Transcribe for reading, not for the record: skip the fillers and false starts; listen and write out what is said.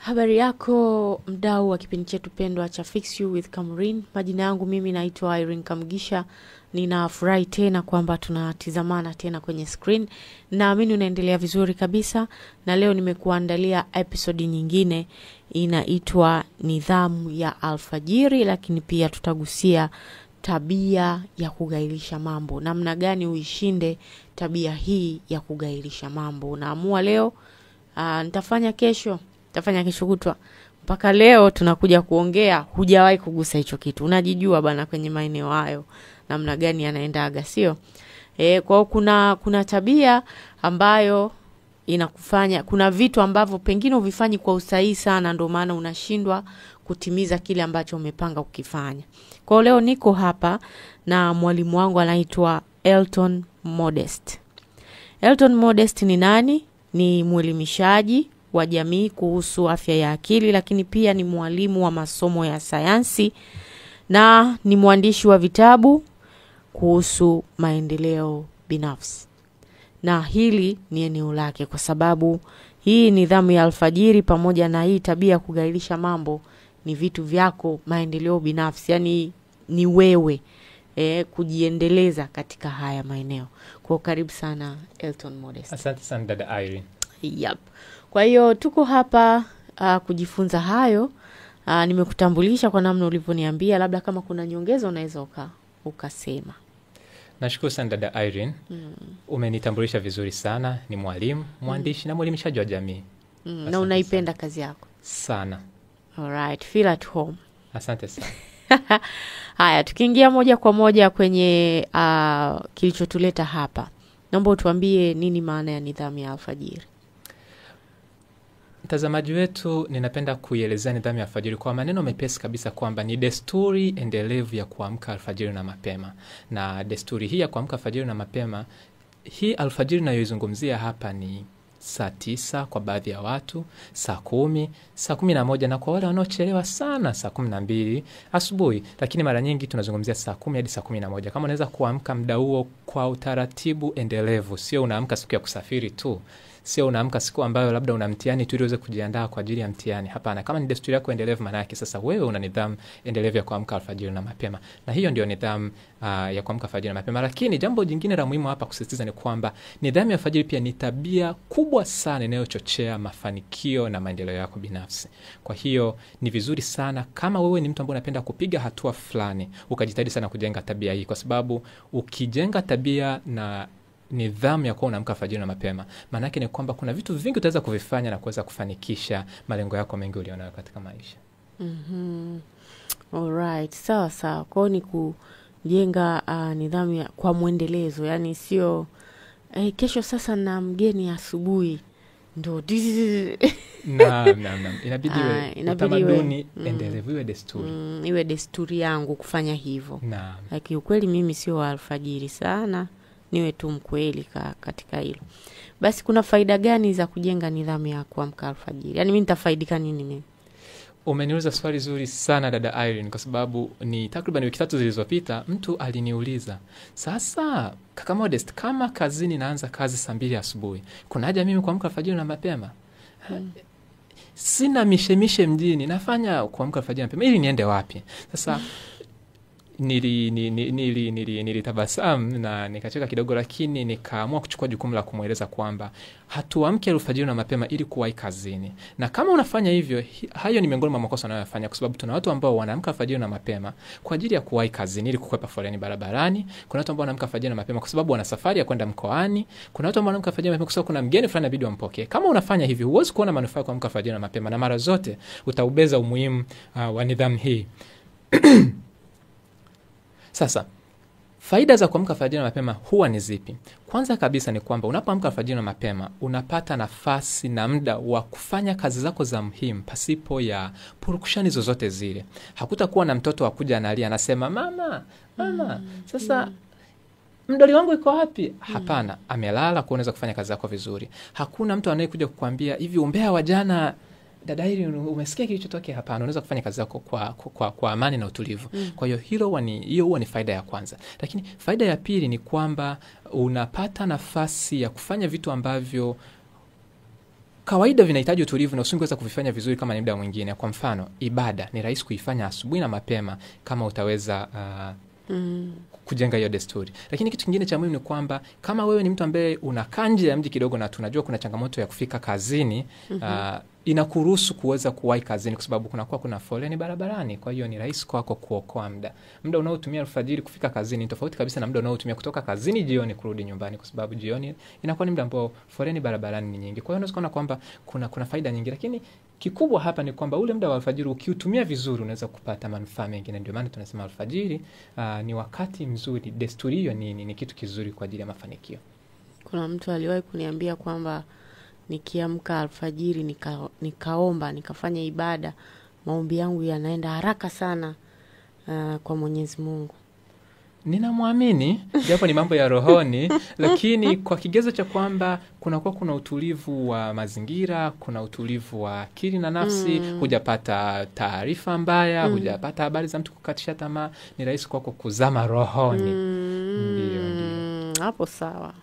Habari yako mdau wa kipindi chetu pendwa cha Fix You with Kamrin. Majina yangu mimi naitwa Irene Kamgisha. Ninafurahi tena kwamba tunatizamana tena kwenye screen. Naamini unaendelea vizuri kabisa, na leo nimekuandalia episodi nyingine inaitwa Nidhamu ya Alfajiri, lakini pia tutagusia tabia ya kugailisha mambo. Namna gani uishinde tabia hii ya kugailisha mambo. Unaamua leo, nitafanya kesho, nitafanya kesho kutwa. Mpaka leo tunakuja kuongea, hujawahi kugusa hicho kitu. Unajijua bana kwenye maeneo hayo namna gani yanaendaga, sio? Kwa kuna tabia ambayo inakufanya, kuna vitu ambavyo pengine uvifanyi kwa usahihi sana, ndio maana unashindwa kutimiza kile ambacho umepanga kukifanya. Kwa leo niko hapa na mwalimu wangu anaitwa Elton Modest. Elton Modest ni nani? Ni mwelimishaji wa jamii kuhusu afya ya akili, lakini pia ni mwalimu wa masomo ya sayansi na ni mwandishi wa vitabu kuhusu maendeleo binafsi. Na hili ni eneo lake, kwa sababu hii nidhamu ya alfajiri pamoja na hii tabia kugailisha mambo ni vitu vyako, maendeleo binafsi, yani ni wewe kujiendeleza katika haya maeneo. Kwa karibu sana Elton Modest. Asante sana dada Irene. Yep. Kwa hiyo tuko hapa kujifunza hayo. Nimekutambulisha kwa namna ulivyoniambia, labda kama kuna nyongeza unaweza ukasema. Nashukuru sana dada Irene. Umenitambulisha vizuri sana. Ni mwalimu, mwandishi na mwelimishaji wa jamii. Na unaipenda kazi yako sana. Alright, feel at home. Asante sana. Haya, tukiingia moja kwa moja kwenye kilichotuleta hapa. Naomba utuambie nini maana ya nidhamu ya alfajiri. Mtazamaji wetu, ninapenda kuielezea nidhamu ya alfajiri kwa maneno mepesi kabisa kwamba ni desturi endelevu ya kuamka alfajiri na mapema. Na desturi hii ya kuamka alfajiri na mapema, hii alfajiri nayoizungumzia hapa ni saa 9 kwa baadhi ya watu, saa 10, saa 11 na kwa wale wanaochelewa sana saa 12 asubuhi. Lakini mara nyingi tunazungumzia saa 10 hadi saa 11. Kama unaweza kuamka muda huo kwa utaratibu endelevu, sio unaamka siku ya kusafiri tu, sio unaamka siku ambayo labda una mtihani tu ili uweze kujiandaa kwa ajili ya mtihani. Hapana, kama ni desturi yako endelevu, maana yake sasa wewe una nidhamu endelevu ya kuamka alfajiri na mapema. Na hiyo ndio nidhamu ya kuamka alfajiri na mapema. Lakini jambo jingine la muhimu hapa kusisitiza ni kwamba nidhamu ya alfajiri pia ni tabia kubwa sana inayochochea mafanikio na maendeleo yako binafsi. Kwa hiyo ni vizuri sana kama wewe ni mtu ambaye unapenda kupiga hatua fulani, ukajitahidi sana kujenga tabia hii, kwa sababu ukijenga tabia na nidhamu ya kuwa unaamka alfajiri na mapema, maana yake ni kwamba kuna vitu vingi utaweza kuvifanya na kuweza kufanikisha malengo yako mengi ulionayo katika maisha. Alright, sawa sawa. Kwa ni kujenga nidhamu kwa mwendelezo, yani sio kesho sasa na mgeni asubuhi ndo. Naam. Inabidi iwe utamaduni endelevu, iwe desturi. Iwe desturi yangu kufanya hivyo. Naam. Lakini ukweli mimi sio alfajiri sana, niwe tu mkweli katika hilo. Basi kuna faida gani za kujenga nidhamu ya kuamka alfajiri? Yaani mimi nitafaidika nini mimi? Umeniuliza swali zuri sana dada Irene, kwa sababu ni takriban wiki 3 zilizopita mtu aliniuliza, sasa kaka Modest, kama kazini naanza kazi saa 2 asubuhi, kuna haja mimi kuamka alfajiri na mapema? Sina mishemishe mjini, nafanya kuamka alfajiri na mapema ili niende wapi? Sasa nilitabasamu na nikacheka kidogo, lakini nikaamua kuchukua jukumu la kumueleza kwamba hatuamki alfajiri na mapema ili kuwahi kazini. Na kama unafanya hivyo, hayo ni miongoni mwa makosa unayofanya, kwa sababu tuna watu ambao wanaamka alfajiri na mapema kwa ajili ya kuwahi kazini ili kukwepa foleni barabarani. Kuna watu ambao wanaamka alfajiri na mapema kwa sababu wana safari ya kwenda mkoani. Kuna watu ambao wanaamka alfajiri na mapema kwa sababu kuna mgeni fulani inabidi wampokee. Kama unafanya hivyo, huwezi kuona manufaa kuamka alfajiri na mapema, na mara zote utaubeza umuhimu wa nidhamu hii. Sasa, faida za kuamka alfajiri na mapema huwa ni zipi? Kwanza kabisa ni kwamba unapoamka alfajiri na mapema, unapata nafasi na muda wa kufanya kazi zako za muhimu pasipo ya purukushani zozote zile. Hakutakuwa na mtoto wa kuja analia anasema mama, mama, sasa mdoli wangu iko wapi? Hapana, amelala, kwa unaweza kufanya kazi zako vizuri. Hakuna mtu anayekuja kukuambia hivi umbea wa jana dada Irene, umesikia kilichotokea? Hapana, unaweza kufanya kazi zako kwa amani na utulivu. Kwa hiyo hiyo huwa ni faida ya kwanza. Lakini faida ya pili ni kwamba unapata nafasi ya kufanya vitu ambavyo kawaida vinahitaji utulivu na usingeweza kuvifanya vizuri kama ni muda mwingine. Kwa mfano, ibada ni rahisi kuifanya asubuhi na mapema kama utaweza kujenga hiyo desturi. Lakini kitu kingine cha muhimu ni kwamba kama wewe ni mtu ambaye unakaa nje ya mji kidogo, na tunajua kuna changamoto ya kufika kazini, inakuruhusu kuweza kuwahi kazini kwa sababu kunakuwa kuna foleni barabarani. Kwa hiyo ni rahisi kwako kuokoa muda. Muda unaotumia alfajiri kufika kazini ni tofauti kabisa na muda unaotumia kutoka kazini jioni kurudi nyumbani, kwa sababu jioni inakuwa ni muda ambao foleni barabarani ni nyingi. Kwa hiyo unaweza kuona kwamba kuna faida nyingi, lakini kikubwa hapa ni kwamba ule muda wa alfajiri ukiutumia vizuri unaweza kupata manufaa mengi, na ndio maana tunasema alfajiri ni wakati mzuri. Desturi hiyo ni kitu kizuri kwa ajili ya mafanikio. Kuna mtu aliwahi kuniambia kwamba nikiamka alfajiri nikaomba nikafanya ibada, maombi yangu yanaenda haraka sana kwa Mwenyezi Mungu. Ninamwamini japo ni mambo ya rohoni, lakini kwa kigezo cha kwamba kunakuwa kuna utulivu wa mazingira, kuna utulivu wa akili na nafsi, hujapata taarifa mbaya, hujapata habari za mtu kukatisha tamaa, ni rahisi kwako kuzama rohoni. Ndio, ndio. Hapo sawa.